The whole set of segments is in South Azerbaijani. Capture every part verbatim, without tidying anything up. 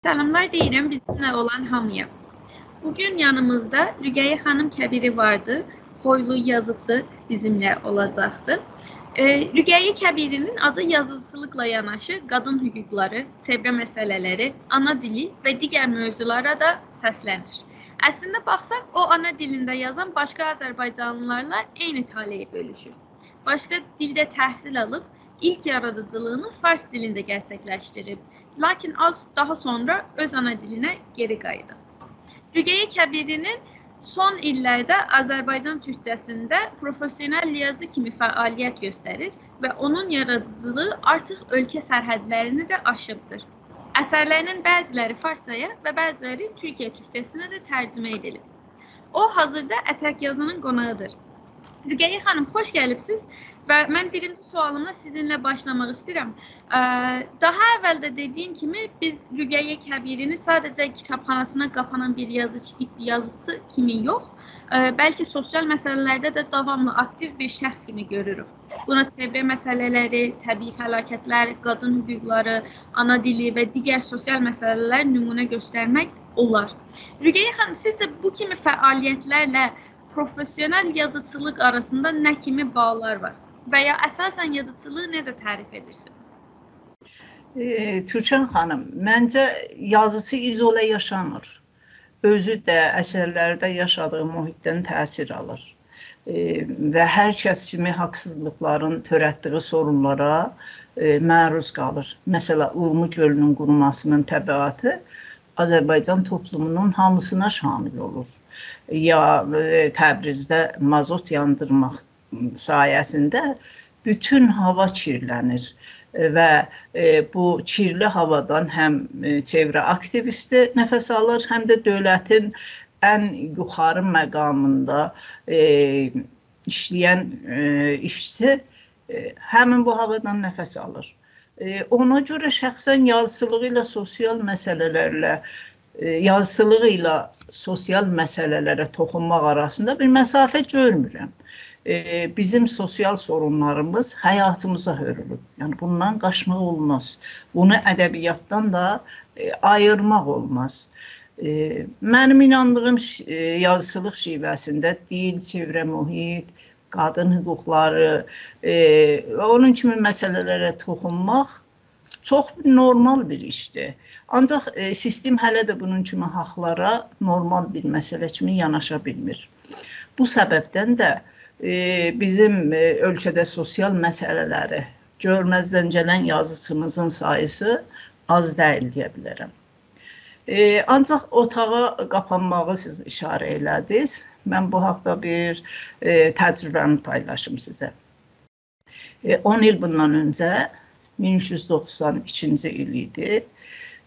سلاملار دئییرم بیزیمله اولان هامییا. بوگون یانیمیزدا رقیه خانیم کبیری واردی. خویلو یازیچی بیزیمله اولاجاقدی. ائ، رقیه کبیری‌نین آدی یازیچیلیقلا یاناشی قادین حقوقلاری، چئوره مسئله‌لری، آنا دیلی و دیگر موضوعلارا دا سسلنیر. اصلینده باخساق، او آنا دیلینده یازان باشقا آذربایجانلیلارلا عینی طالعی بؤلوشور. باشقا دیلده تحصیل آلیب، ایلک یارادیجیلیغینی فارس دیلینده گئرچکلشدیریب. لاکین آز داها سونرا اؤز آنا دیلینه گئری قاییدیب. رقیه کبیری‌نین سون ایللرده آذربایجان تورکجه‌سینده پروفسیونل یازی کیمی فعالیت گؤستریر و اونون یارادیجیلیغی آرتیق اؤلکه سرحدلرینی ده آشیبدیر. اثرلری‌نین بعضی‌لری فارسجایا و بعضی‌لری تورکیه تورکجه‌سینه ده ترجمه ائدیلیب. او، حاضیردا اتک یازی‌نین قوناغیدیر. رقیه خانیم، خوش گلیبسیز و من بیرینجی سؤالیملا سیزینله باشلاماق ایسته‌ییرم. ا، داها اول ده دئدیگیم کیمی، بیز رقیه کبیری‌نی ساده‌جه کیتابخاناسینا قاپانان بیر یازیچی، یازیچی کیمی یوخ، ا، بلکه سوسیال مسئله‌لرده ده داواملی آکتیو بیر شخص کیمی گؤروروک. بونا چئوره مسئله‌لری، طبیعی فلاکتلر، قادین حقوقلاری، آنا دیلی و دیگر سوسیال مسئله‌لر نمونه گؤسترمک اولار. رقیه خانیم، سیزجه بو کیمی فعالیتلرله پروفسیونل یازیچیلیق آراسیندا نه کیمی باغلار وار؟ و یا اساساً یازیچیلیغی نئجه تعریف ائدیرسینیز؟ ائ، تورکان خانیم، منجه یازیچی ایزوله یاشامیر. اؤزو ده اثرلرده یاشادیغی محیطدن تأثیر آلیر. ائ، و هر کس کیمی حاقسیزلیقلارین تؤرتدیگی سورونلارا، ائ، معروض قالیر. مثلا، اورمو گؤلونون قوروماسی‌نین تبعاتی آذربایجان توپلومونون هامیسینا شامل اولور. یا، ائ، تبریزده مازوت یاندیرماق سایه‌سینده بوتون هاوا کیرلنیر. و، ائ، بو کیرلی هاوادان هم، ائ، چئوره آکتیویستی نفس آلیر، هم ده دؤولتین ان یوخاری مقامیندا، ائ، ایشله‌ین، ائ، ایشچی، ائ، همین بو هاوادان نفس آلیر. ائ، اونا گؤره شخصاً یازیچیلیغی ایله سوسیال مسئله‌لرله، ائ، یازیچیلیغی ایله سوسیال مسئله‌لره توخونماق آراسیندا بیر مسافه گؤرمورم. ائ، بیزیم سوسیال سورونلاریمیز حیاتیمیزا هؤرولوب. یعنی، بوندان قاچماق اولماز. بونو ادبیاتدان دا، ائ، آییرماق اولماز. ائ، منیم ایناندیغیم ش-، ائ، یازیچیلیق شیوه‌سینده دیل، چئوره محیط، قادین حقوقلاری، ائ، و اونون کیمی مسئله‌لره توخونماق چوخ نورمال بیر ایشدیر. آنجاق، ائ، سیستم هله ده بونون کیمی حاقلارا نورمال بیر مسئله کیمی یاناشا بیلمیر. بو سببدن ده، ائ، بیزیم، ائ، اؤلکه‌ده سوسیال مسئله‌لری گؤرمزدن گلن یازیچیمیزین ساییسی آز دئییل دئیه بیلرم. ائ، آنجاق اوتاغا قاپانماغی سیز ایشاره ائله‌دینیز. من بو حاقدا بیر، ائ، تجربه‌می پایلاشیم سیزه. ائ، اون ایل بوندان اؤنجه، مین اوچ یوز دوخسان ایکینجی ایل ایدی.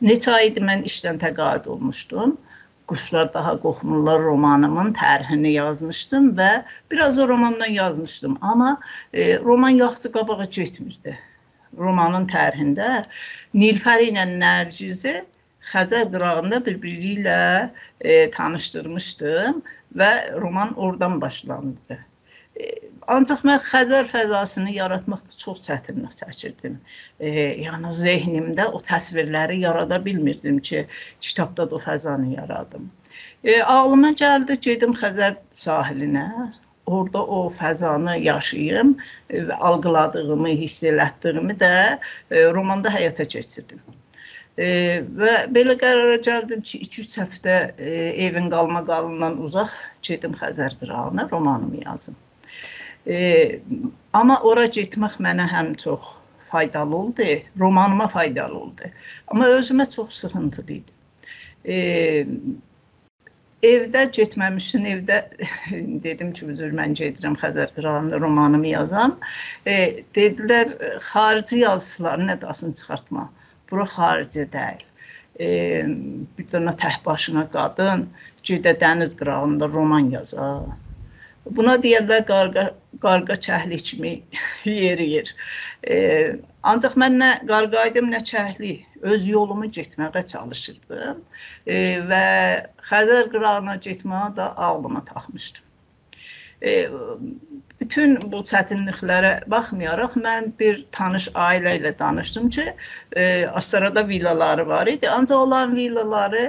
نئچه آی ایدی من ایشدن تقاعد اولموشدوم. «قوشلار داها قورخمورلار» رومانیمین طرحینی یازمیشدیم و بیر آز او روماندان یازمیشدیم. آمما، ائ، رومان یاخشی قاباغا گئتمیردی. رومانین طرحینده نیلوفر ایله نرگیزی خزر قیراغیندا بیر-بیری ایله، ائ، تانیشدیرمیشدیم و رومان اورادان باشلاندی. ائ، آنجاق من خزر فضاسینی یاراتماقدا چوخ چتینلیک چکیردیم. ائ، یعنی ذهنیمده او تصویرلری یارادا بیلمیردیم کی، کیتابدا دا او فضانی یارادیم. ائ، عاغلیما گلدی، گئدیم خزر ساحلینه. اورادا او فضانی یاشاییم، ائ، و آلقیلادیغیمی، حیس ائلتدیگیمی ده، ائ، روماندا حیاتا کئچیردیم. ائ، و بئله قرارا گلدیم کی، ایکی-اوچ هفته، ائ، ائوین قالماقالیندان اوزاق گئدیم خزر قیراغینا، رومانیمی یازیم. ائ، آمما اورا گئتمک منه هم چوخ فایدالی اولدو، رومانیما فایدالی اولدو. آمما اؤزومه چوخ سیخینتیلی ایدی. ائ، ائوده گئتمه‌میشدیم، ائوده دئدیم کی، «بو جور من گئدیرم خزر قیراغیندا رومانیمی یازام.» ائ، دئدیلر، «خارجی یازیچیلارین اداسینی چیخارتما. بورا خارجی دئییل. ائ، بیر دنه تک باشینا قادین گئده دنیز قیراغیندا رومان یازا. بونا دئیرلر قارغا، قارغا کهلیک کیمی یئرییر.» ائ، آنجاق من نه قارغا ایدیم، نه کهلیک. اؤز یولومو گئتمه‌یه چالیشیردیم. ائ، و خزر قیراغینا گئتمه‌یی ده عاغلیما تاخمیشدیم. ائ، بوتون بو چتینلیکلره باخمایاراق، من بیر تانیش عائله ایله دانیشدیم کی، ائ، آستارادا ویلالاری وار ایدی. آنجاق اونلارین ویلالاری،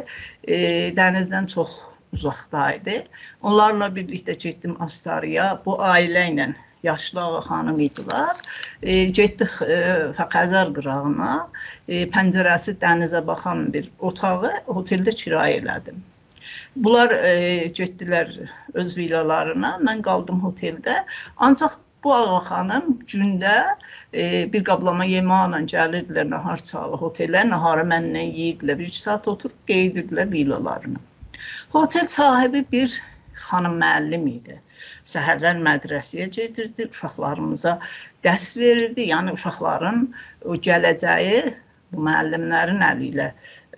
ائ، دنیزدن چوخ اوزاقدایدی. اونلارلا بیرلیکده گئتدیم آستارایا. بو عائله ایله، یاشلی آغا خانیم ایدیلر. ائ، گئتدیک، ائ، ف-، خزر قیراغینا، ائ، پنجره‌سی دنیزه باخان بیر اوتاغی هتلده کرایه ائله‌دیم. بونلار، ائ، گئتدیلر اؤز ویلالارینا، من قالدیم هتلده. آنجاق بو آغا خانیم گونده، ائ، بیر قابلاما یئمکله گلیردیلر ناهار چاغی هتله، ناهاری منله یئییردیلر، بیر ایکی ساعت اوتوروب قئییدیردیلر ویلالارینا. هتل صاحیبی بیر خانیم معلم ایدی. سحرلر مدرسه‌یه گئدیردی، اوشاقلاریمیزا درس وئریردی. یعنی اوشاقلارین او گله‌جه‌یی بو معلملرین الی ایله،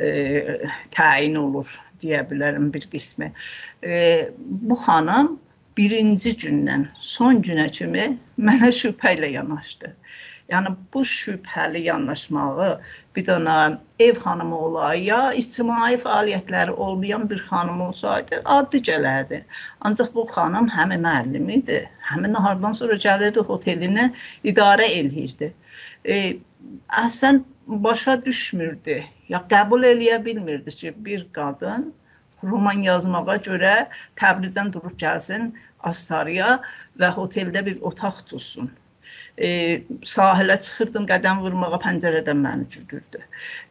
ائ، تعیین اولور، دئیه بیلرم، بیر قسمی. ائ، بو خانیم بیرینجی گوندن سون گونه کیمی منه شبهه ایله یاناشدی. یعنی بو شبهه‌لی یاناشماغی بیر دنه ائو خانیمی اولا، یا اجتماعی فعالیتلری اولمایان بیر خانیم اولسایدی، عادی گلردی. آنجاق بو خانیم هم معلم ایدی، هم ناهاردان سونرا گلیردی، هتلینی اداره ائله‌ییردی. ائ، اصلاً باشا دوشموردو، یا قبول ائله‌یه بیلمیردی کی، بیر قادین رومان یازماغا گؤره تبریزدن دوروب گلسین آستارایا و هتلده بیر اوتاق توتسون. ائ، ساحله چیخیردیم، قدم وورماغا، پنجره‌دن منی گؤروردو.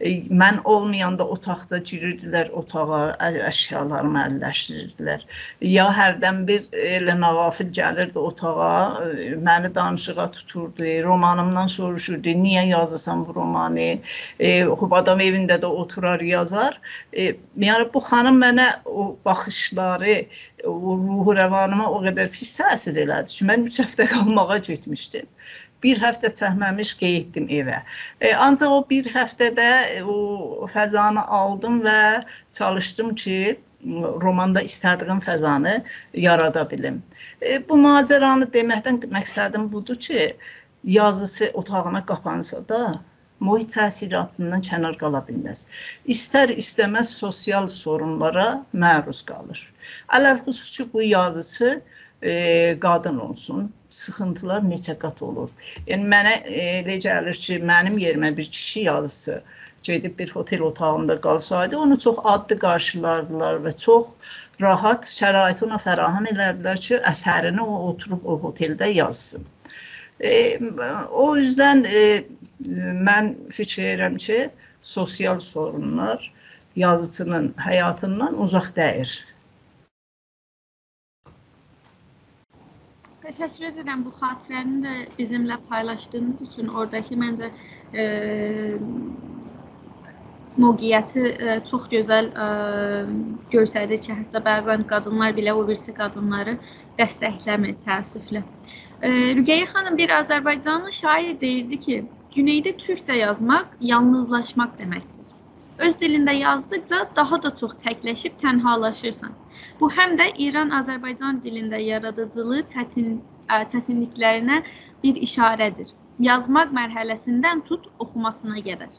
ائ، من اولمایاندا اوتاقدا گیریردیلر اوتاغا، ا-، اشیالاریمی اللشدیریردیلر. یا هردن بیر ائله ناغافل گلیردی اوتاغا، ائ، منی دانیشیغا توتوردو، رومانیمدان سوروشوردو: «نییه یازیرسان بو رومانی؟» ائ، خوب، آدام ائوینده ده اوتورار، یازار. ائ، یعنی بو خانیم منه او باخیشلاری، او روح و روانیمی او قدر پیس تأثیر ائله‌دی کی، من اوچ هفته قالماغا گئتمیشدیم. بیر هفته چکمه‌میش قئییتدیم ائوه. ائ، آنجاق او بیر هفته‌ده او فضانی آلدیم و چالیشدیم کی، روماندا ایسته‌دیگیم فضانی یارادا بیلیم. ائ، بو ماجرانی دئمکدن مقصدیم بودور کی، یازیچی اوتاغینا قاپانسا دا، محیط تأثیراتیندان کنار قالا بیلمز. ایستر-ایسته‌مز سوسیال سورونلارا معروض قالیر. علی‌الخصوص کی، بو یازیچی، ائ، قادین اولسون، سیخینتیلار نئچه قات اولور. یعنی، منه، ائ، ائله گلیر کی، منیم یئریمه بیر کیشی یازیچی گئدیب بیر هتل اوتاغیندا قالسایدی، اونو چوخ عادی قارشیلاردیلار و چوخ راحت شرایطی اونا فراهم ائلردیلر کی، اثرینی او اوتوروب او هتلده یازسین. ائ، او یوزدن، ائ، من فیکیر ائدیرم کی، سوسیال سورونلار یازیچینین حیاتیندان اوزاق دئییل. تشکر ائدیرم بو خاطره‌نی ده بیزیمله پایلاشدیغینیز اوچون. اوراداکی منجه، ائ، موقعیتی، ائ، چوخ گؤزل، ائ، گؤستریر کی، حتی بعضاً قادینلار بئله او بیریسی قادینلاری دستکله‌میر، تأسفله. ائ، رقیه خانیم، بیر آذربایجانلی شاعیر دئییردی کی، گونئیده تورکجه یازماق یالنیزلاشماق دئمکدیر. اؤز دیلینده یازدیقجا داها دا چوخ تکلشیب تنهالاشیرسان. بو هم ده ایران-آذربایجان دیلینده یارادیجیلیق چتین-، ا، چتینلیکلرینه بیر ایشاره‌دیر. یازماق مرحله‌سیندن توت اوخوماسینا قدر.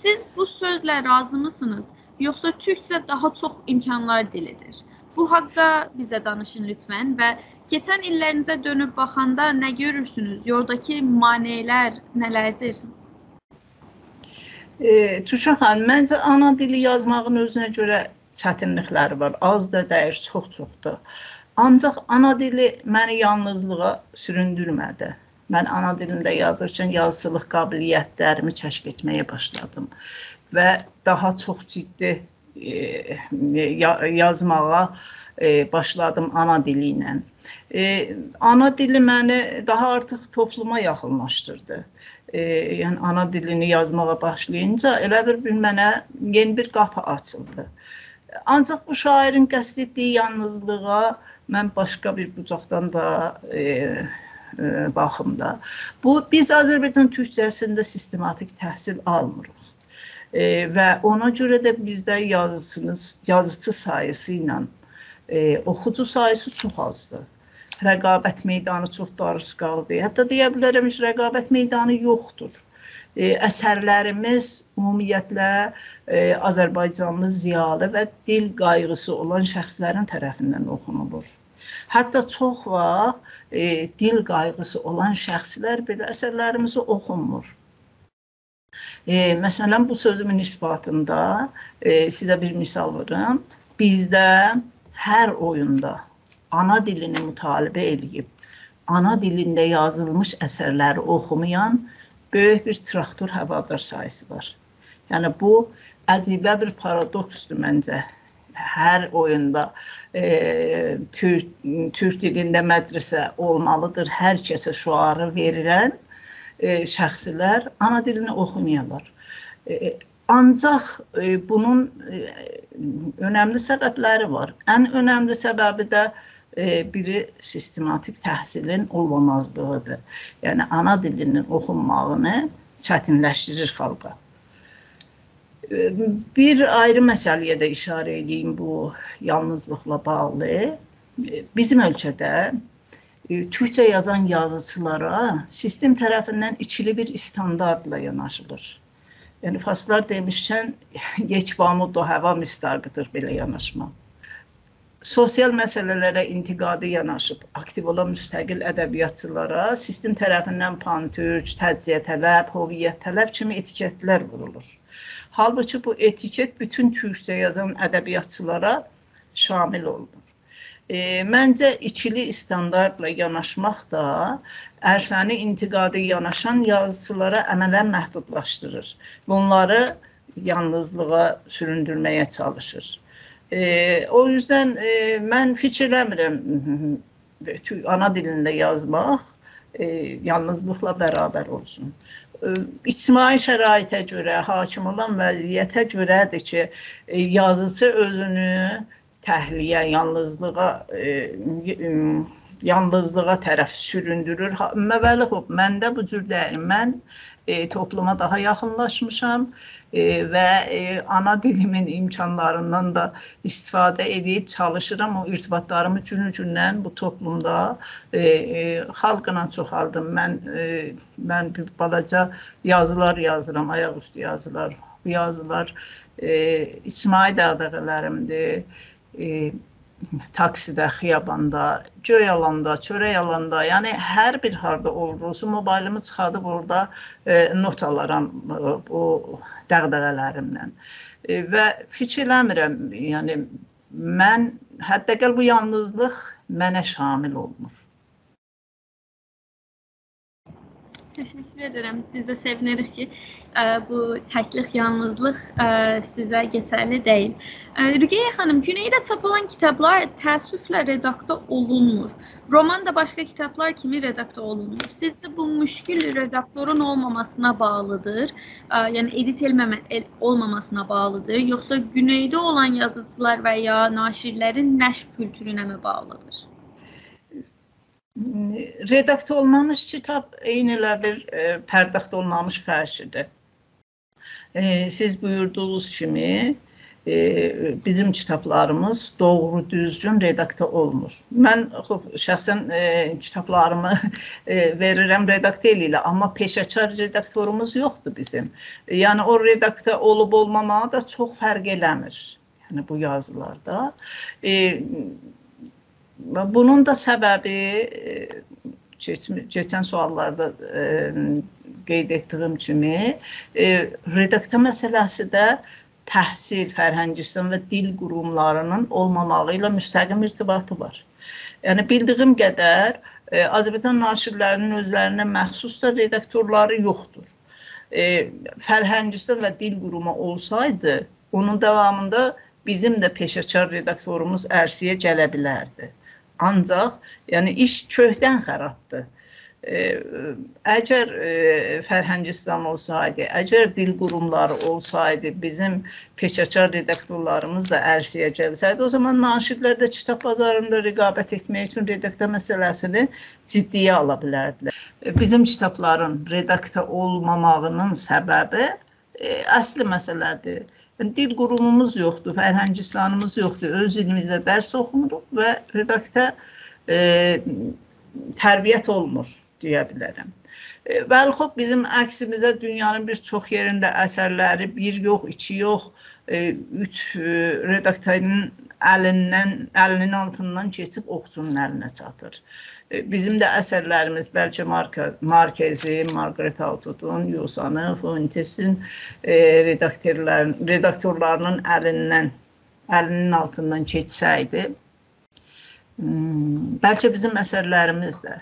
سیز بو سؤزله راضیمیسینیز، یوخسا تورکجه داها چوخ امکانلار دیلیدیر؟ بو حاقدا بیزه دانیشین لطفاً و کئچن ایللرینیزه دؤنوب باخاندا نه گؤرورسونوز؟ یولداکی مانع‌لر نه‌لردیر؟ ائ، توشا خانیم، منجه آنا دیلی یازماغین اؤزونه گؤره چتینلیکلری وار. آز دا دئییل، چوخ-چوخدور. آنجاق آنا دیلی منی یالنیزلیغا سوروندورمه‌دی. من آنا دیلیمده یازیرکن یازیچیلیق قابلیتلریمی کشف ائتمه‌یه باشلادیم و داها چوخ جدی، ائ، یا-، یازماغا، ائ، باشلادیم آنا دیلی ایله. ائ، آنا دیلی منی داها آرتیق توپلوما یاخینلاشدیردی. ائ، یعنی آنا دیلینی یازماغا باشلایینجا ائله بیر، بیر منه یئنی بیر قاپی آچیلدی. آنجاق بو شاعیرین قصد ائتدیگی یالنیزلیغا من باشقا بیر بوجاقدان دا، ائ، ائ، باخیم دا. بو، بیز آذربایجان تورکجه‌سینده سیستماتیک تحصیل آلمیریق. ائ، و اونا گؤره ده بیزده یازیچیمیز، یازیچی ساییسی ایله، ائ، اوخوجو ساییسی چوخ آزدیر. رقابت میدانی چوخ داریسقالدیر. حتی دئیه بیلرم، هئچ رقابت میدانی یوخدور. ائ، اثرلریمیز عمومیتله، ائ، آذربایجانلی ضیالی و دیل قایغیسی اولان شخصلرین طرفیندن اوخونولور. حتی چوخ واخت، ائ، دیل قایغیسی اولان شخصلر بئله اثرلریمیزی اوخومور. ائ، مثلا، بو سؤزومون اثباتیندا، ائ، سیزه بیر مثال وورورام. بیزده هر اویوندا آنا دیلینی مطالبه ائله‌ییب، آنا دیلینده یازیلمیش اثرلری اوخومایان بؤیوک بیر تراکتور هوادار ساییسی وار. یعنی، بو عجیبه بیر پارادوکسدور منجه. هر اویوندا، ائ، تورک، تورک دیلینده مدرسه اولمالیدیر، هر کسه شعاری وئریلن، ائ، شخصلر آنا دیلینی اوخومایالار. ائ، آنجاق، ائ، بونون، ائ، اؤنملی سببلری وار. ان اؤنملی سببی ده، ائ، بیری سیستماتیک تحصیلین اولمامازلیغیدیر. یعنی، آنا دیلینین اوخونماغینی چتینلشدیریر خالقا. ائ، بیر آیری مسئله‌یه ده ایشاره ائله‌ییم بو یالنیزلیقلا باغلی. ائ، بیزیم اؤلکه‌ده، ائ، تورکجه یازان یازیچیلارا سیستم طرفیندن ایکیلی بیر استانداردلا یاناشیلیر. یعنی، فارسلار دئمیشکن، «یک بام و دو هوا» مصداقیدیر بئله یاناشما. سوسیال مسئله‌لره انتقادی یاناشیب آکتیو اولان مستقل ادبیاتچیلارا سیستم طرفیندن پان‌تورک، تجزیه‌طلب، هویت‌طلب کیمی اتیکتلر وورولور. حالبوکی بو اتیکت بوتون تورکجه یازان ادبیاتچیلارا شامل اولونور. ائ، منجه، ایکیلی استانداردلا یاناشماق دا عرصه‌نی انتقادی یاناشان یازیچیلارا عملا محدودلاشدیریر. بونلاری یالنیزلیغا سوروندورمه‌یه چالیشیر. ائ، او یوزدن، ائ، من فیکیر ائله‌میرم، تو-، آنا دیلینده یازماق، ائ، یالنیزلیقلا برابر اولسون. ائ، اجتماعی شرایطه گؤره، حاکم اولان وضعیته گؤره‌دیر کی، ائ، یازیچی اؤزونو تهلکه‌یه، یالنیزلیغا، ائ، ی-، ائم، یالنیزلیغا طرف سوروندورور. ها، م-، ولی، خوب، من ده بو جور دئییلم. من، ائ، توپلوما داها یاخینلاشمیشام، ائ، و، ائ، آنا دیلیمین امکانلاریندان دا استفاده ائدیب چالیشیرام او ارتباطلاریمی گونو-گوندن بو توپلومدا، ائ، ائ، خالقلا چوخالدیم. من، ائ، من بیر بالاجا یازیلار یازیرام، آیاق اوستو یازیلار. بو یازیلار، ائ، اجتماعی دغدغه‌لریمدیر. ائ، تاکسیده، خیاباندا، گؤی آلاندا، چؤرک آلاندا، یعنی هر بیر هاردا اولورسا، موبایلیمی چیخادیب اورادا، ائ، نوت آلارام، ائ، بو دغدغه‌لریمدن. ائ، و فیکیر ائله‌میرم، یعنی من، حداقل بو یالنیزلیق منه شامل اولمور. تشکر ائدیرم. بیز ده سئوینیریک کی، ائ، بو تکلیک، یالنیزلیق، ائ، سیزه کئچرلی دئییل. ائ، رقیه خانیم، گونئیده چاپ اولان کیتابلار تأسفله رداکته اولونمور. رومان دا باشقا کیتابلار کیمی رداکته اولونمور. سیزجه بو مشکل رداکتورون اولماماسینا باغلیدیر؟ ائ، یعنی ادیت ائلمه‌مه-، ائل-، اولماماسینا باغلیدیر، یوخسا گونئیده اولان یازیچیلار و یا ناشرلرین نشر کولتورونه می باغلیدیر؟ رداکته اولمامیش کیتاب عینی ائله بیر، ائ، پرداخت اولمامیش فرشیدیر. ائ، سیز بویوردوغونوز کیمی، ائ، بیزیم کیتابلاریمیز دوغرو دوزگون رداکته اولمور. من، خوب، شخصا، ائ، کیتابلاریمی، ائ، وئریرم رداکته ائله‌ییرلر، آمما پئشه‌کار رداکتوروموز یوخدور بیزیم. یعنی او رداکته اولوب اولماماغی دا چوخ فرق ائله‌میر. یعنی بو یازیلاردا. ائ، بونون دا سببی، ائ، کئچ-، کئچن سؤاللاردا، ائ، قید ائتدیگیم کیمی، ائ، رداکته مسئله‌سی ده تحصیل، فرهنگستان و دیل قوروملارینین اولماماغی ایله مستقیم ارتباطی وار. یعنی بیلدیگیم قدر، ائ، آذربایجان ناشرلری‌نین اؤزلرینه مخصوص دا رداکتورلاری یوخدور. ائ، فرهنگستان و دیل قورومو اولسایدی، اونون داوامیندا بیزیم ده پئشه‌کار رداکتوروموز عرصه‌یه گله بیلردی. آنجاق، یعنی، ایش کؤکدن خرابدیر. ائ، اگر، ائ، فرهنگستان اولسایدی، اگر دیل قوروملاری اولسایدی، بیزیم پئشه‌کار رداکتورلاریمیز دا عرصه‌یه گلسه‌یدی، او زامان ناشرلر ده کیتاب بازاریندا رقابت ائتمک اوچون رداکته مسئله‌سینی جدی‌یه آلا بیلردیلر. ائ، بیزیم کیتابلارین رداکته اولماماغینین سببی، ائ، اصلی مسئله‌دیر. یعنی، دیل قوروموموز یوخدور، فرهنگستانیمیز یوخدور، اؤز دیلیمیزده درس اوخوموروق و رداکته، ائ، تربیت اولمور. دئیه بیلرم. ائ، بلی، خوب، بیزیم عکسیمیزه دونیانین بیر چوخ یئرینده اثرلری بیر یوخ، ایکی یوخ، ائ، اوچ، ائ، رداکتورون الیندن، الینین آلتیندان کئچیب اوخچونون الینه چاتیر. ائ، بیزیم ده اثرلریمیز بلکه مارکا-، مارکزین، مارگارت آتوودون، یوسانین، فوئنتسین، ائ، رداکتورلر-، رداکتورلارینین الیندن، الینین آلتیندان کئچسه‌یدی، هوم، بلکه بیزیم اثرلریمیز ده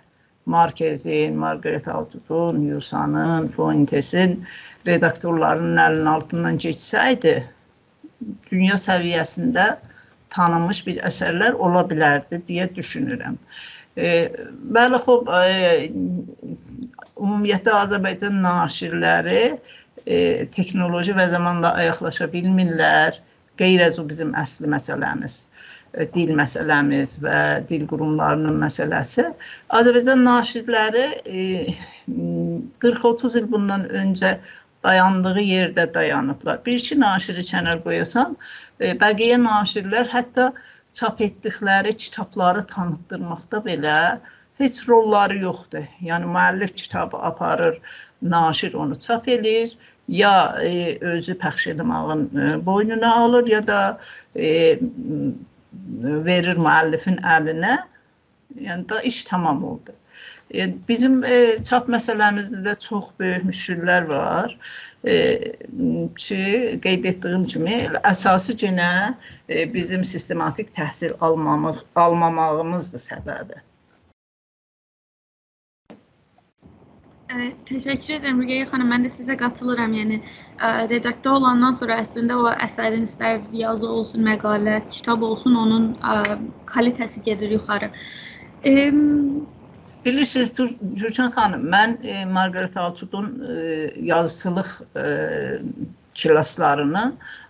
مارکزین، مارگارت آتوودون، یوسانین، فوئنتسین رداکتورلارینین الینین آلتیندان کئچسه‌یدی، دونیا سویه‌سینده تانینمیش بیر اثرلر اولا بیلردی دئیه دوشونورم. ائ، بلی، خوب، ائ، عمومیتله آذربایجان ناشرلری، ائ، تکنولوژی و زامانلا آیاقلاشا بیلمیرلر. غیر از او بیزیم اصلی مسئله‌میز، ائ، دیل مسئله‌میز و دیل قوروملارینین مسئله‌سی. آذربایجان ناشرلری، ائ، قیرخ اوتوز ایل بوندان اؤنجه دایاندیغی یئرده دایانیبلار. بیر ایکی ناشری کنار قویاسان، ائ، بقیه ناشرلر حتی چاپ ائتدیکلری کیتابلاری تانیتدیرماقدا بئله هئچ روللاری یوخدور. یعنی، مؤلف کیتابی آپاریر، ناشر اونو چاپ ائله‌ییر، یا، ائ، اؤزو پخش ائله‌مه‌یین، ائ، بوینونا آلیر، یا دا، ائ، م، وئریر مؤلفین الینه. یعنی، دا ایش تمام اولدو. ائ، بیزیم، ائ، چاپ مسئله‌میزده ده چوخ بؤیوک مشکل‌لر وار. ائ، کی، قید ائتدیگیم کیمی، اساسی یئنه، ائ، بیزیم سیستماتیک تحصیل آلمامیق-، آلماماغیمیزدیر سببی. اه، تشکر ائدیرم رقیه خانیم. من ده سیزه قاتیلیرام. یعنی، اه، رداکتور اولاندان سونرا اصلینده او اثرین ایستر یازی اولسون، مقاله، کیتاب اولسون، اونون، اه، کالیته‌سی گئدیر یوخاری. ام، بیلیرسینیز، تور-، تورکان خانیم، من، ائ، مارگارت آتوودون، ائ، یازیچیلیق، ائ، کلاسلارینی،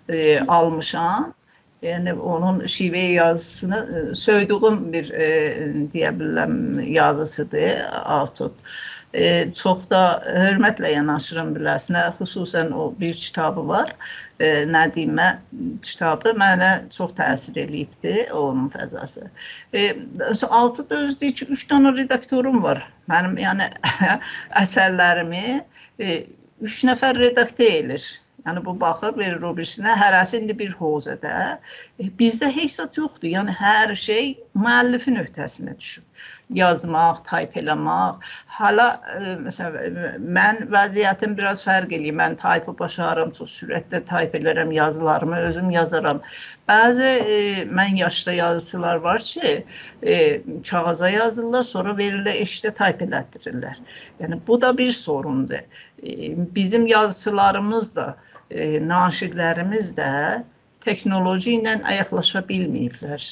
ائ، آلمیشام. یعنی، اونون شیوه یازیسینی، ائ، سؤیدویوم بیر، ائ، دئیه بیلرم، یازیسیدیر، آتوود. ائ، چوخ دا حؤرمتله یاناشیرام بیله‌سینه، خصوصاً او بیر کیتابی وار، ائ، ندیمه کیتابی منه چوخ تأثیر ائله‌ییبدی، اونون فضاسی. ائ، آتوود اؤزو دئییر کی، اوچ دنه رداکتوروم وار. منیم، یعنی، اثرلریمی، ائ، اوچ نفر رداکته ائله‌ییر. یعنی، بو باخیر، وئریر او بیریسینه، هره‌سی ایندی بیر حوزه‌ده. ائ، بیزده هئچ زاد یوخدور. یعنی، هر شئی مؤلفین عهده‌سینه دوشوب. یازماق، تایپ ائله‌مک. حالا، ائ، مثلا، ائ، من وضعیتیم بیر آز فرق ائله‌ییر. من تایپی باشاریرام، چوخ سرعتله تایپ ائله‌رم، یازیلاریمی اؤزوم یازارام. بعضی، ائ، من یاشدا یازیچیلار وار کی، ائ، کاغیذا یازیرلار، سونرا وئریرلر ائشیکده، تایپ ائلتدیریرلر. یعنی، بو دا بیر سوروندور. ائ، بیزیم یازیچیلاریمیز دا، ائ، ناشرلریمیز ده تکنولوژی ایله آیاقلاشا بیلمه‌ییبلر.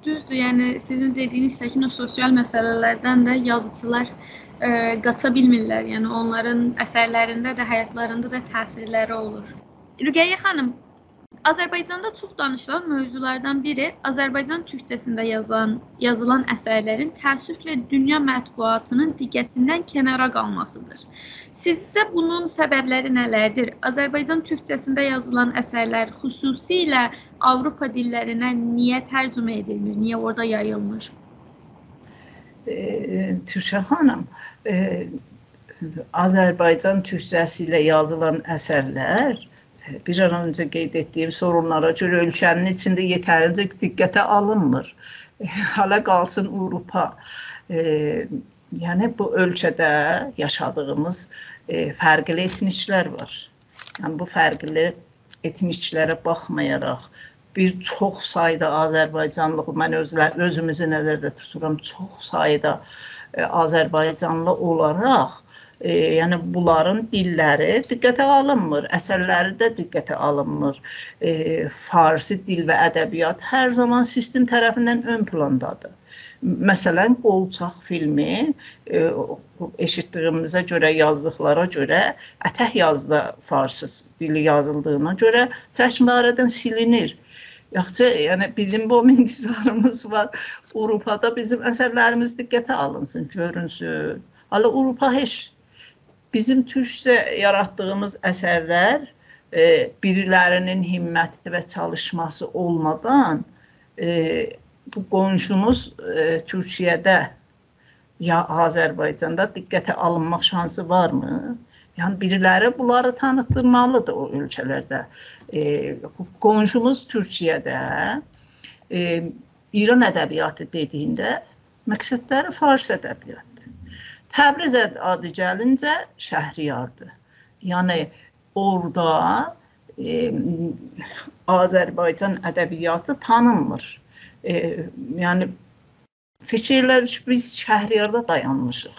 دوزدور، یعنی سیزین دئدیگینیز تکین او سوسیال مسئله‌لردن ده یازیچیلار، اه، قاچا بیلمیرلر. یعنی اونلارین اثرلرینده ده، حیاتلاریندا دا تأثیرلری اولور. رقیه خانیم، آذربایجاندا چوخ دانیشیلان موضوعلاردان بیری آذربایجان تورکجه‌سینده یازان، یازیلان اثرلرین تأسفله دونیا مطبوعاتینین دقتیندن کنارا قالماسیدیر. سیزجه بونون سببلری نه‌لردیر؟ آذربایجان تورکجه‌سینده یازیلان اثرلر خصوصیله آوروپا دیللرینه نییه ترجمه ائدیلمیر؟ نییه اورادا یاییلمیر؟ ائ، تورکه خانیم، ائ، آذربایجان تورکجه‌سی ایله یازیلان اثرلر، ائ، بیر آن اؤنجه قید ائتدیگیم سورونلارا گؤره اؤلکه‌نین ایچینده یئترینجه دقته آلینمیر. حالا قالسین آوروپا. ائ، یعنی، بو اؤلکه‌ده یاشادیغیمیز، ائ، فرقلی ائتنیکلر وار. یعنی، بو فرقلی ائتنیکلره باخمایاراق، بیر چوخ سایدا آذربایجانلی، من اؤزله-، اؤزوموزو نظرده توتورام، چوخ سایدا، ائ، آذربایجانلی اولاراق، ائ، یعنی بونلارین دیللری دقته آلینمیر، اثرلری ده دقته آلینمیر. ائ، فارسی دیل و ادبیات هر زامان سیستم طرفیندن اؤن پلاندادیر. مثلا، قولچاق فیلمی، ائ، ائشیتدیگیمیزه گؤره، یازدیقلارا گؤره، اتک یازیدا فارسی دیلی یازیلدیغینا گؤره چشم‌باره‌دن سیلینیر. یاخشی، یعنی بیزیم بو انتظاریمیز وار. آوروپادا بیزیم اثرلریمیز دقته آلینسین، گؤرونسون. حالا آوروپا هئچ بیزیم تورکجه یاراتدیغیمیز اثرلر، ائ، بیریلرینین همتی و چالیشماسی اولمادان، ائ، بو قونشوموز، ائ، تورکیه‌ده یا آذربایجاندا دقته آلینماق شانسی وارمی؟ یعنی، بیریلری بونلاری تانیتدیرمالیدیر او اؤلکه‌لرده. ائ، قونشوموز تورکیه‌ده، ائ، ایران ادبیاتی دئدیگینده مقصدلری فارس ادبیاتی‌دیر. تبریز اد-، آدی گلینجه شهریاردیر. یعنی، اورادا، ائ، آذربایجان ادبیاتی تانینمیر. ائ، یعنی، فیکیر ائلر کی، بیز شهریاردا دایانمیشیق.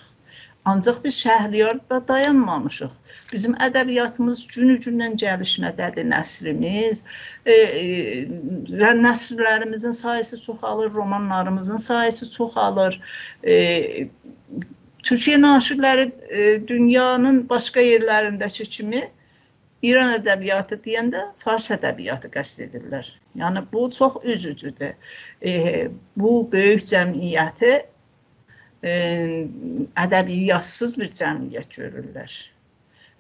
آنجاق بیز شهریاردا دایانمامیشیق. بیزیم ادبیاتیمیز گونو-گوندن گلیشمه‌ده‌دیر، نثریمیز. ائ، ائ، ر-، نثرلریمیزین ساییسی چوخالیر، رومانلاریمیزین ساییسی چوخالیر. ائ، تورکیه ناشرلری، ائ، دونیانین باشقا یئرلرینده‌کی کیمی ایران ادبیاتی دئینده فارس ادبیاتی قصد ائدیرلر. یعنی، بو چوخ اوزوجودور. ائ، بو بؤیوک جمعیتی، ائ، ادبیاتسیز بیر جمعیت گؤرورلر.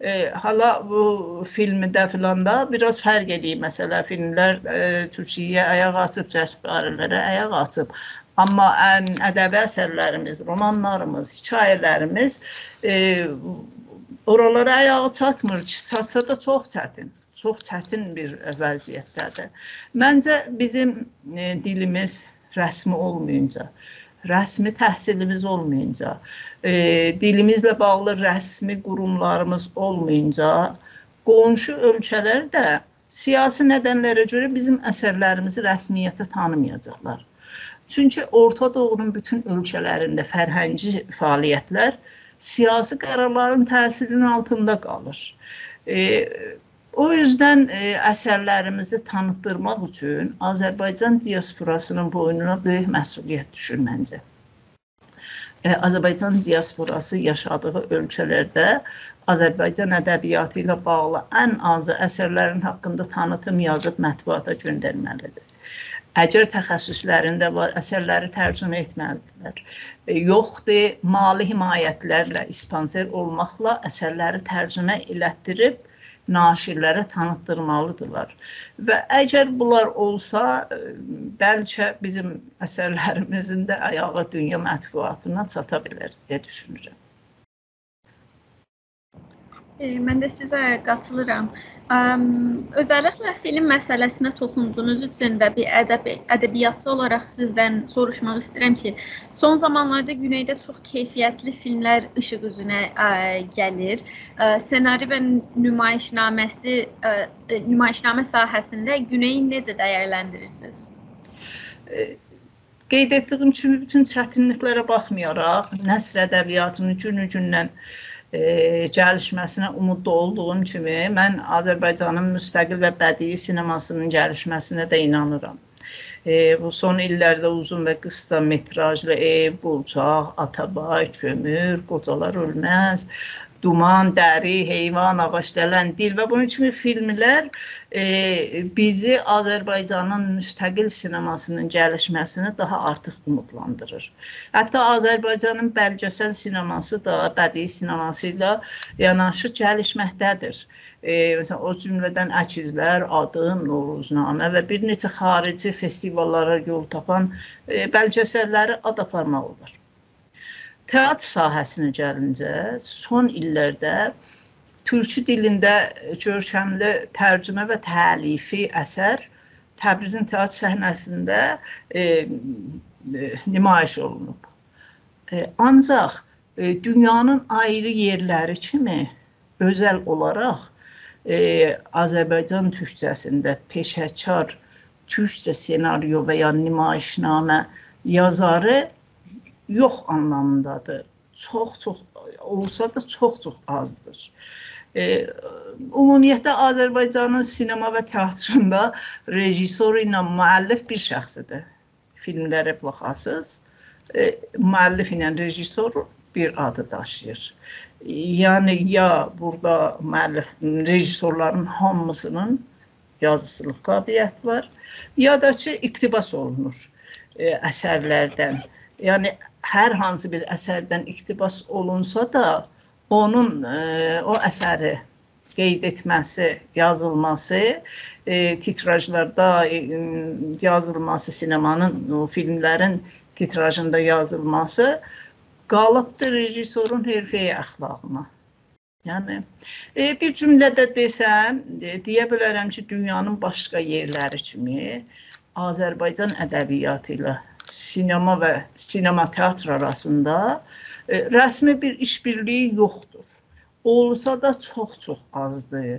ائ، حالا بو فیلمده فلان دا بیر آز فرق ائله‌ییر، مثلا، فیلملر، ائ، تورکیه‌یه آیاق آچیب، جشنواره‌لره آیاق آچیب. آمما ان ادبی اثرلریمیز، رومانلاریمیز، حکایه‌لریمیز، ائ، اورالارا آیاغی چاتمیر کی، چاتسا دا چوخ چتین، چوخ چتین بیر وضعیتده‌دیر. منجه، بیزیم، ائ، دیلیمیز رسمی اولمایینجا، رسمی تحصیلیمیز اولمایینجا، ائ، دیلیمیزله باغلی رسمی قوروملاریمیز اولمایینجا، قونشو اؤلکه‌لر ده سیاسی ندنلره گؤره بیزیم اثرلریمیزی رسمیته تانیمایاجاقلار. چونکی اورتا دوغونون بوتون اؤلکه‌لرینده فرهنگی فعالیتلر سیاسی قرارلارین تأثیرینین آلتیندا قالیر. ائ، او یوزدن، ائ، اثرلریمیزی تانیتدیرماق اوچون آذربایجان دیاسپوراسینین بوینونا بؤیوک مسئولیت دوشور منجه. ائ، آذربایجان دیاسپوراسی یاشادیغی اؤلکه‌لرده آذربایجان ادبیاتی ایله باغلی ان آزی اثرلرین حاقیندا تانیتیم یازیب مطبوعاتا گؤندرمه‌لیدیر. اگر تخصصلرینده وار، اثرلری ترجمه ائتمه‌لیدیرلر. ائ، یوخدور، مالی حمایتلرله، اسپانسر اولماقلا اثرلری ترجمه ائلتدیریب ناشرلره تانیتدیرمالیدیرلار. و اگر بونلار اولسا، ائ، بلکه بیزیم اثرلریمیزین ده آیاغی دونیا مطبوعاتینا چاتا بیلر دئیه دوشونورم. ائ، من ده سیزه قاتیلیرام. ام، اؤزللیکله فیلم مسئله‌سینه توخوندوغونوز اوچون و بیر ادبی-، ادبیاتچی اولاراق سیزدن سوروشماق ایسته‌ییرم کی، سون زامانلاردا گونئیده چوخ کیفیتلی فیلملر ایشیق اوزونه، ا، گلیر. ا، سناری و نمایشنامه‌سی، ا، ا، نمایشنامه ساحه‌سینده گونئیی نئجه دیرلندیریرسینیز؟ ائ، قید ائتدیگیم کیمی، بوتون چتینلیکلره باخمایاراق، نثر ادبیاتینین گونو-گوندن، ائ، گلیشمه‌سینه اومودلو اولدوغوم کیمی، من آذربایجانین مستقل و بدیعی سینماسینین گلیشمه‌سینه ده اینانیرام. ائ، بو سون ایللرده اوزون و قیسا متراژلی ائو، قوچاق، آتابای، کؤمور، قوجالار اؤلمز، دومان، دری، حیوان، آغاج، دلن، دیل و بونون کیمی فیلملر، ائ، بیزی آذربایجانین مستقل سینماسینین گلیشمه‌سینه داها آرتیق اومودلاندیریر. حتی آذربایجانین بلگه‌سل سینماسی دا بدیعی سینماسی ایله یاناشی گلیشمکده‌دیر. ائ، مثلا، او جمله‌دن اکیزلر، آدین، نوروزنامه و بیر نئچه خاریجی فستیواللارا یول تاپان، ائ، بلگه‌سللری آد آپارماق اولار. تئاتر ساحه‌سینه گلینجه، سون ایللرده تورکو دیلینده گؤرکملی ترجمه و تألیفی اثر تبریزین تئاتر صحنه‌سینده، ائ، ائ، نمایش اولونوب. ائ، آنجاق، ائ، دونیانین آیری یئرلری کیمی اؤزل اولاراق، ائ، آذربایجان تورکجه‌سینده پئشه‌کار تورکجه سناریو و یا نمایشنامه یازاری یوخ آنلامیندادیر. چوخ-چوخ اولسا دا چوخ-چوخ آزدیر. ائ، عمومیتله آذربایجانین سینما و تئاترینده رژیسور ایله مؤلف بیر شخصدیر. فیلملره باخاسینیز، ائ، مؤلف ایله رژیسور بیر آدی داشیییر. یعنی، یا بورادا مؤلف، رژیسورلارین هامیسینین یازیچیلیق قابلیتی وار، یا دا کی، اقتباس اولونور، ائ، اثرلردن. یعنی، هر هانسی بیر اثردن اقتباس اولونسا دا، اونون، ائ، او اثری قید ائتمه‌سی، یازیلماسی، ائ، تیتراژلاردا، ائ، یازیلماسی، سینمانین، او فیلملرین تیتراژیندا یازیلماسی قالیبدیر رژیسورون حرفه‌ای اخلاقینا. یعنی، ائ، بیر جمله‌ده دئسم، ائ، دئیه بیلرم کی، دونیانین باشقا یئرلری کیمی آذربایجان ادبیاتی ایله سینما و سینما تئاتر آراسیندا، ائ، رسمی بیر ایش‌بیرلیگی یوخدور. اولسا دا چوخ-چوخ آزدیر.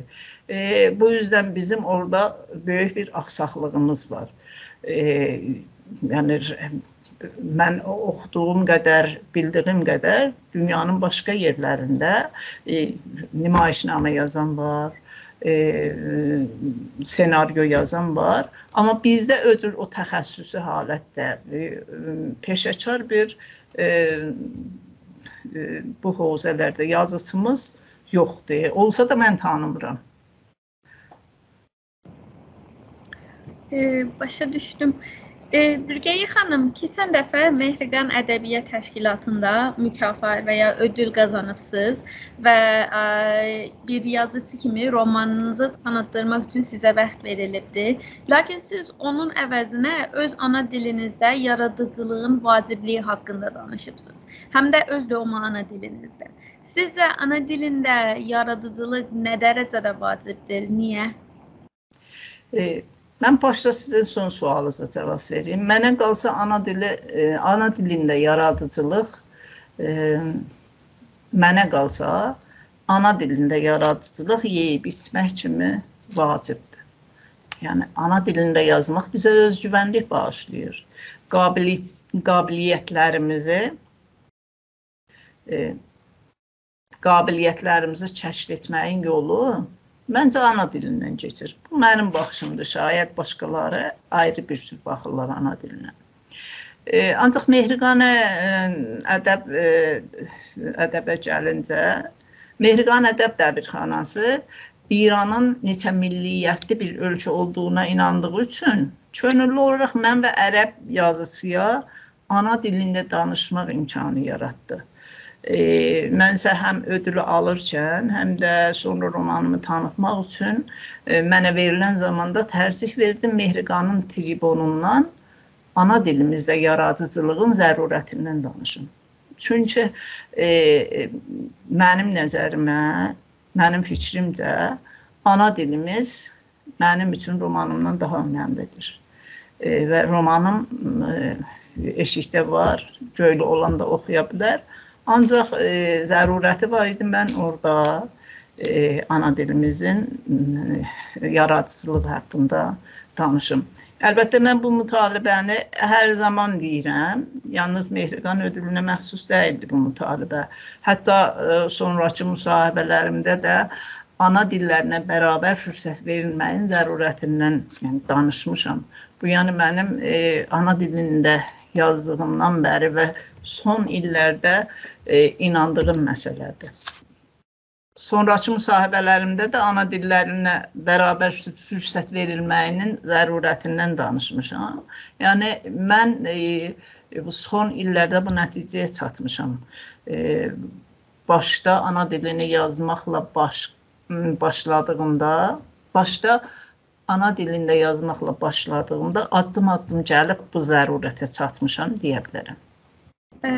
ائ، بو یوزدن بیزیم اورادا بؤیوک بیر آخساقلیغیمیز وار. ائ، یعنی، ر-، من او-، اوخودوغوم قدر، بیلدیگیم قدر دونیانین باشقا یئرلرینده، ائ، نمایشنامه یازان وار، ائ، سناریو یازان وار. آمما بیزده او جور او تخصصی حالتده، ائ، پئشه‌کار بیر، ائ، ائ، بو حوزه‌لرده یازیچیمیز یوخدور. اولسا دا من تانیمیرام. ائ، باشا دوشدوم. ائ، رقیه خانیم، کئچن دفعه مهرگان ادبیات تشکیلاتیندا مکافات و یا اؤدول قازانیبسینیز و، ائ، بیر یازیچی کیمی رومانینیزی تانیتدیرماق اوچون سیزه واخت وئریلیبدی. لاکین سیز اونون عوضینه اؤز آنا دیلینیزده یارادیجیلیغین واجبلیگی حاقیندا دانیشیبسینیز. هم ده اؤز دوغما آنا دیلینیزده. سیزجه آنا دیلینده یارادیجیلیق نه درجه‌ده واجبدیر؟ نییه؟ ائ، من باشدا سیزین سون سؤالینیزا جاواب وئریم. منه قالسا آنا دیلی، ائ، آنا دیلینده یارادیجیلیق، ائ، منه قالسا آنا دیلینده یارادیجیلیق یئییب ایچمک کیمی واجبدیر. یعنی، آنا دیلینده یازماق بیزه اؤزگوونلیک باغیشلاییر. قابلی-، قابلیت‌لریمیزی، ائ، قابلیت‌لریمیزی کشف ائتمه‌یین یولو، منجه، آنا دیلیندن کئچیر. بو منیم باخیشیمدیر. شاید باشقالاری آیری بیر جور باخیرلار آنا دیلینه. ائ، آنجاق مهرگان، ائ، ادب، ائ، ادبه گلینجه، مهرگان ادب دبیرخاناسی ایرانین نئچه میللیتلی بیر اؤلکه اولدوغونا ایناندیغی اوچون کؤنوللو اولاراق من و عرب یازیچی‌یا آنا دیلینده دانیشماق امکانی یاراتدی. ائ، من ایسه هم اؤدولو آلیرکن، هم ده سونرا رومانیمی تانیتماق اوچون، ائ، منه وئریلن زاماندا ترجیح وئردیم مهرگانین تریبونوندان آنا دیلیمیزده یارادیجیلیغین ضرورتیندن دانیشیم. چونکی، ائ، منیم نظریمه، منیم فیکریمجه، آنا دیلیمیز منیم اوچون رومانیمدان داها اؤنملیدیر. ائ، و رومانیم، ائ، ائشیکده وار، گؤیلو اولان دا اوخویا بیلر. آنجاق، ائ، ضرورتی وار ایدی، من اورادا، ائ، آنا دیلیمیزین، ائ، یارادیجیلیغی حاقیندا دانیشیم. البته، من بو مطالبه‌نی هر زامان دئییرم، یالنیز مهرگان اؤدولونه مخصوص دئییلدی بو مطالبه. حتی، ائ، سونراکی مصاحبه‌لریمده ده آنا دیللرینه برابر فرصت وئریلمه‌یین ضرورتیندن، یعنی، دانیشمیشام. بو، یعنی، منیم، ائ، آنا دیلینده یازدیغیمدان بری و سون ایللرده، ائ، ایناندیغیم مسئله‌دیر. سونراکی مصاحبه‌لریمده ده آنا دیللرینه برابر فر-، فرصت وئریلمه‌یینین ضرورتیندن دانیشمیشام. یعنی، من، ائ، بو سون ایللرده بو نتیجه‌یه چاتمیشام. ائ، باشدا آنا دیلینی یازماقلا باش-، م، باشلادیغیمدا، باشدا آنا دیلینده یازماقلا باشلادیغیمدا آددیم-آددیم گلیب بو ضرورته چاتمیشام دئیه بیلرم. ائ،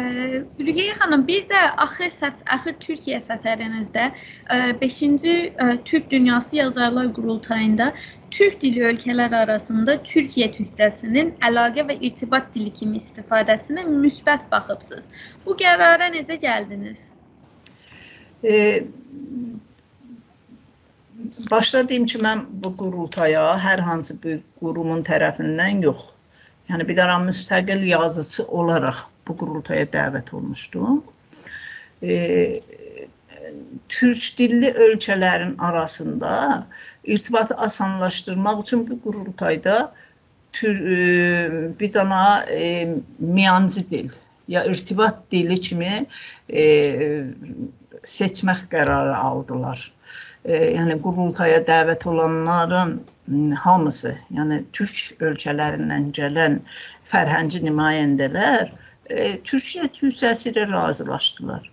رقیه خانیم، بیر ده آخیر سف-، آخیر تورکیه سفرینیزده، ائ، بئشینجی، ائ، تورک دونیاسی یازارلار قورولتاییندا تورک دیللی اؤلکه‌لر آراسیندا تورکیه تورکجه‌سینین علاقه و ارتباط دیلی کیمی استفاده‌سینه مثبت باخیبسینیز. بو قرارا نئجه گلدینیز؟ ائ، باشدا دئییم کی، من بو قورولتایا هر هانسی بیر قورومون طرفیندن یوخ، یعنی بیر دنه مستقل یازیچی اولاراق بو قورولتایا دعوت اولموشدوم. ائ، تورک دیللی اؤلکه‌لرین آراسیندا ارتباطی آسانلاشدیرماق اوچون بو قورولتایدا تور-، ائ، بیر دنه، ائ، میانجی دیل، یا ارتباط دیلی کیمی، ائ، سئچمک قراری آلدیلار. ائ، یعنی، قورولتایا دعوت اولانلارین، م، هامیسی، یعنی تورک اؤلکه‌لریندن گلن فرهنگی نماینده‌لر، ائ، تورکیه تورکجه‌سی ایله راضیلاشدیلار.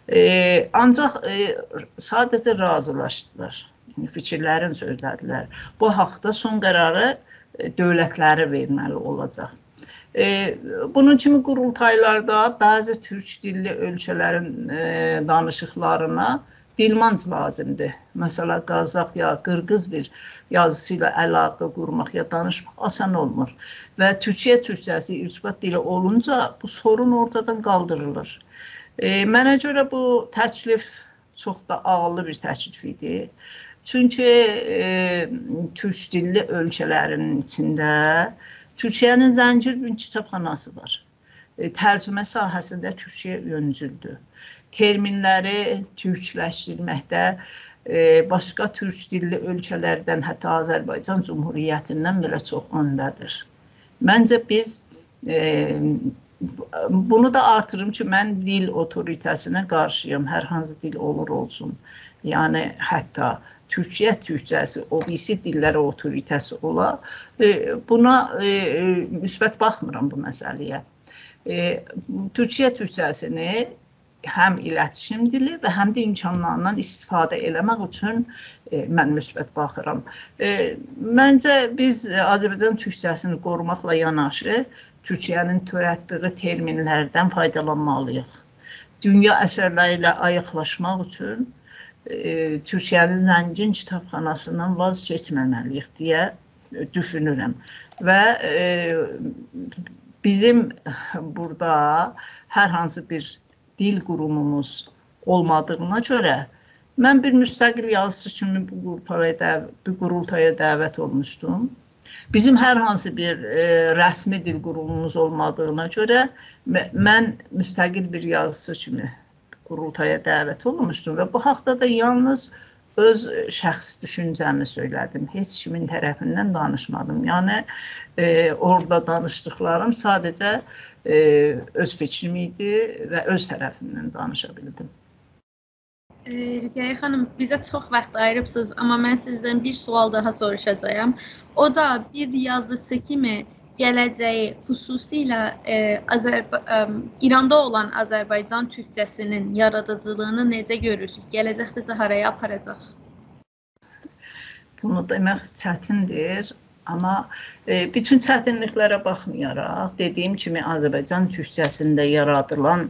ائ، آنجاق، ائ، ساده‌جه راضیلاشدیلار. یعنی، فیکیرلرینی سؤزله‌دیلر. بو حاقدا سون قراری، ائ، دؤولتلری وئرمه‌لی اولاجاق. ائ، بونون کیمی قورولتایلاردا بعضی تورک دیللی اؤلکه‌لرین، ائ، دانیشیقلارینا دیلمانج لازیمدیر. مثلا، قازاق یا قیرغیز بیر یازیسی ایله علاقه قورماق یا دانیشماق آسان اولمور. و تورکیه تورکجه‌سی ارتباط دیلی اولونجا بو سورون اورتادان قالدیریلیر. ائ، منه گؤره بو تکلیف چوخ دا عاغیللی بیر تکلیف ایدی. چونکی، ائ، تورک دیللی اؤلکه‌لرین ایچینده تورکیه‌نین زنگین بیر کیتابخاناسی وار. ائ، ترجمه ساحه‌سینده تورکیه اؤنجولدور. ترمینلری تورکلشدیرمکده، ائ، باشقا تورک دیللی اؤلکه‌لردن، حتی آذربایجان جمهوریتیندن بئله چوخ اؤنده‌دیر. منجه بیز، ائ، بونو دا آرتیریم کی، من دیل اوتوریته‌سینه قارشی‌یام، هر هانسی دیل اولور اولسون. یعنی، حتی تورکیه تورکجه‌سی، او بیریسی دیللره اوتوریته‌سی اولا، ائ، بونا، ائ، مثبت باخمیرام بو مسئله‌یه. ائ، تورکیه تورکجه‌سینی هم ایلتیشیم دیلی و هم ده امکانلاریندان استفاده ائله‌مک اوچون، ائ، من مثبت باخیرام. ائ، منجه بیز، ائ، آذربایجان تورکجه‌سینی قوروماقلا یاناشی تورکیه‌نین تؤرتدیگی ترمینلردن فایدالانمالی‌ییق. دونیا اثرلری ایله آیاقلاشماق اوچون، ائ، تورکیه‌نین زنگین کیتابخاناسیندان واز کئچمه‌مه‌لی‌ییک دئیه دوشونورم. و، ائ، بیزیم بورادا هر هانسی بیر دیل قوروموموز اولمادیغینا گؤره من بیر مستقل یازیچی کیمی بو قورولتایا دعو-، بو قورولتایا دعوت اولموشدوم. بیزیم هر هانسی بیر، ائ، رسمی دیل قوروموموز اولمادیغینا گؤره م-، من مستقل بیر یازیچی کیمی قورولتایا دعوت اولونموشدوم و بو حاقدا دا یالنیز اؤز شخصی دوشونجه‌می سؤیله‌دیم. هئچ کیمین طرفیندن دانیشمادیم. یعنی، ائ، اورادا دانیشدیقلاریم ساده‌جه، ائ، اؤز فیکریم ایدی و اؤز طرفیمدن دانیشا بیلدیم. ائ، رقیه خانیم، بیزه چوخ واخت آییریبسینیز، آمما من سیزدن بیر سؤال داها سوروشاجاغام. او دا بیر یازیچی کیمی گله‌جه‌یی، خصوصیله، ائ، آذرب-، ام، ایراندا اولان آذربایجان تورکجه‌سینین یارادیجیلیغینی نئجه گؤرورسونوز؟ گله‌جک بیزی هارایا آپاراجاق؟ بونو دئمک چتیندیر، آمما، ائ، بوتون چتینلیکلره باخمایاراق، دئدیگیم کیمی، آذربایجان تورکجه‌سینده یارادیلان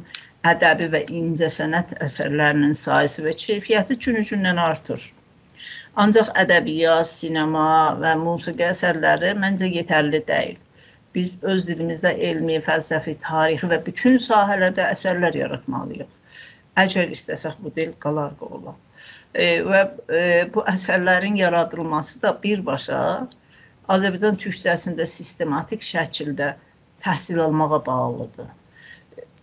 ادبی و اینجه‌صنعت اثرلرینین ساییسی و کیفیتی گونو-گوندن آرتیر. آنجاق ادبیات، سینما و موسیقی اثرلری منجه یئترلی دئییل. بیز اؤز دیلیمیزده علمی، فلسفی، تاریخی و بوتون ساحه‌لرده اثرلر یاراتمالی‌ییق. اگر ایسته‌سک بو دیل قالار قولا. ائ، و، ائ، بو اثرلرین یارادیلماسی دا بیرباشا آذربایجان تورکجه‌سینده سیستماتیک شکیلده تحصیل آلماغا باغلیدیر.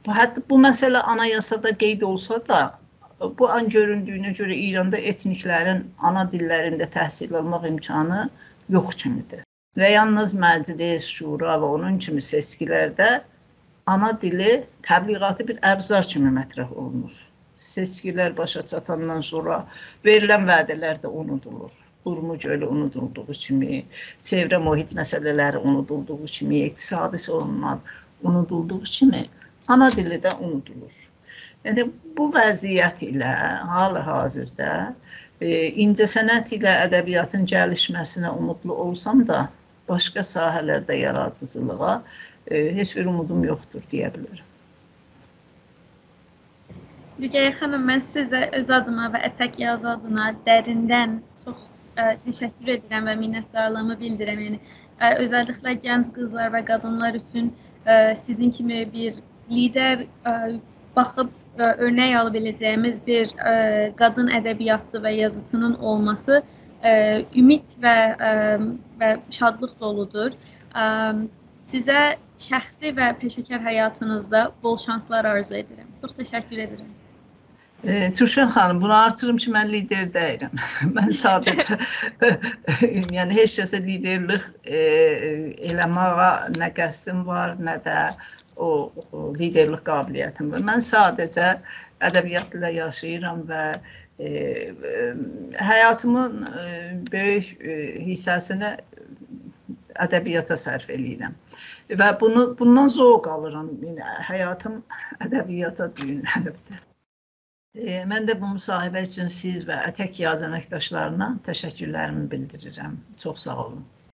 بو، حتی بو مسئله آنایاسادا قید اولسا دا، بو آن گؤروندویونه گؤره ایراندا ائتنیکلرین آنا دیللرینده تحصیل آلماق امکانی یوخ کیمیدیر. و یالنیز مجلس، شورا و اونون کیمی سئچکیلرده آنا دیلی تبلیغاتی بیر ابزار کیمی مطرح اولونور. سئچکیلر باشا چاتاندان سونرا وئریلن وعده‌لر ده اونودولور. اورمو گؤلو اونودولدوغو کیمی، چئوره محیط مسئله‌لری اونودولدوغو کیمی، اقتصادی سورونلار اونودولدوغو کیمی، آنا دیلی ده اونودولور. یعنی، بو وضعیت ایله حال حاضردا، ائ، اینجه‌صنعت ایله ادبیاتین گلیشمه‌سینه اومودلو اولسام دا، باشقا ساحه‌لرده یارادیجیلیغا، ائ، هئچ بیر اومودوم یوخدور دئیه بیلرم. رقیه خانیم، من سیزه اؤز آدیما و اتک یازی آدینا دریندن چوخ، ائ، تشکر ائدیرم و منتدارلیغیمی بیلدیریرم. یعنی، ائ، اؤزللیکله گنج قیزلار و قادینلار اوچون، ائ، سیزین کیمی بیر لیدر، ائ، باخیب، ائ، اؤرنک آلا بیله‌جه‌ییمیز بیر، ائ، قادین ادبیاتچی و یازیچینین اولماسی، ائ، امید و، ائ، و شادلیق دولودور. ائ، سیزه شخصی و پئشه‌کار حیاتینیزدا بول شانسلار آرزو ائدیرم. چوخ تشکر ائدیرم. ائ، تورشن خانیم، بونو آرتیریم کی، من لیدر دئییلم. من ساده‌جه، یعنی، هئچ کسه لیدرلیک، ائ، ائله‌مه‌یه نه قصدیم وار، نه ده او، او لیدرلیک قابلیتیم وار. من ساده‌جه ادبیاتلا یاشاییرام و، ائ، ائ، حیاتیمین، ائ، بؤیوک، ائ، حیصه‌سینی ادبیاتا صرف ائله‌ییرم. و بونو، بوندان ذوق آلیرام. یعنی، حیاتیم ادبیاتا دویونلنیبدیر. ائ، من ده بو مصاحبه اوچون سیز و اتک یازی امکداشلارینا تشکرلریمی بیلدیریرم. چوخ ساغ اولون.